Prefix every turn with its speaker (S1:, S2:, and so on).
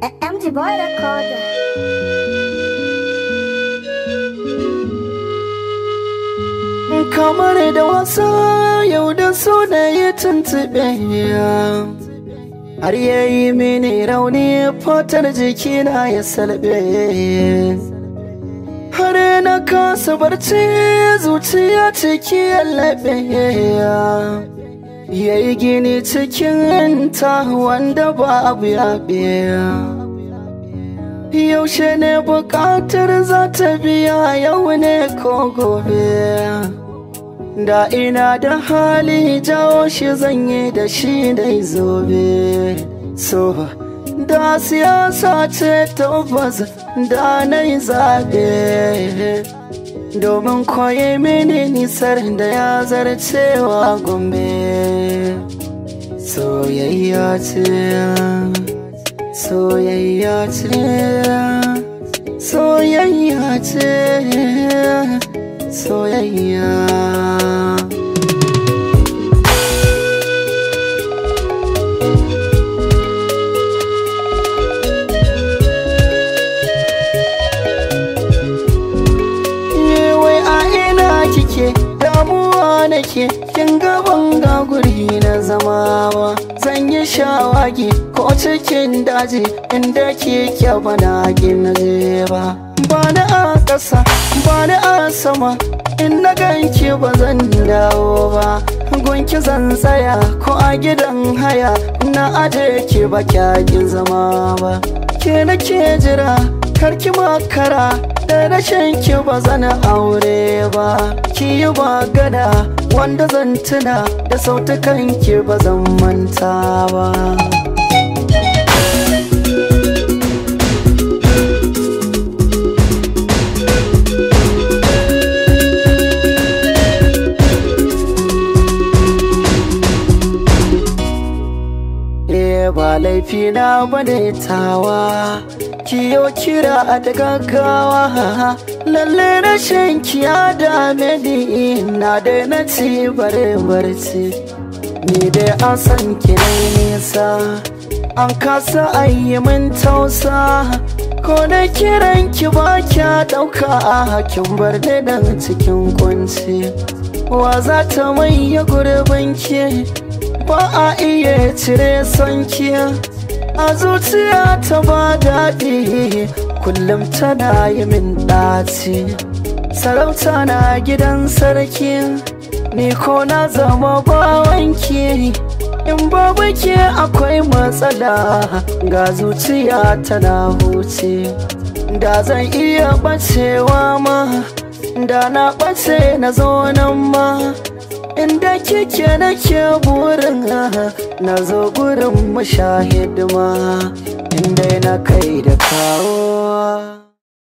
S1: MG Boy Recorder.
S2: Kamar da wasa yau da so da ya tuntube, har yayi mini rauni fatar jikina ya salbe, har na kasa barci zuciya ciki yallabe, yayi gini cikin ta wanda babu yabe. Yaushe ne bukatar za ta biya, yau ne ko gobe? Da ina da hali jawo shi zan yi da shi dai zobe. So da siyasa ce tabbas da na yi zabe, domin koyi mini nisar da ya zarcewa Gombe. Soyayya ce, soyayya ce, soyayya ce, soyayya. Wai a ina kike, damuwa nake, kin gaban ga guri na zama ba. Zan yi shawagi ko cikin daji inda kike bana gina ba. Ba na a ƙasa, ba na a sama, in na ganki ba zan dawo ba. Gunki zan tsaya ko a gidan haya, na aje ki ba kyakin zama ba. Ke nake jira, karki makara, da rashin ki ba zan aure ba. Ki yi magana wanda zan tuna, da sautukan ki ba zan manta ba. Ba laifi na bane tawa, kiyo kira da gaggawa. Lalle rashin ki ya dame ni, na da na ci bare barci. Ni dai an san ki nai nisa, an kasa ayi min tausa. Ko na kiran ki ba kya dauka, kin bar ni dan cikin kunci. Wa za ta maye gurbin ki? Ba a iya cire sonki a zuciya ta ba daɗi, kullum tana yi min ɗaci. Sarauta na gidan sarki, ni ko na zama bawanki. In babu ke akwai matsala, ga zuciya tana huce. Da zan iya ɓacewa ma, da na ɓace na zo nan ma. Inda kike nake burin na zo gurin mashahidima, inda na kai da kawo.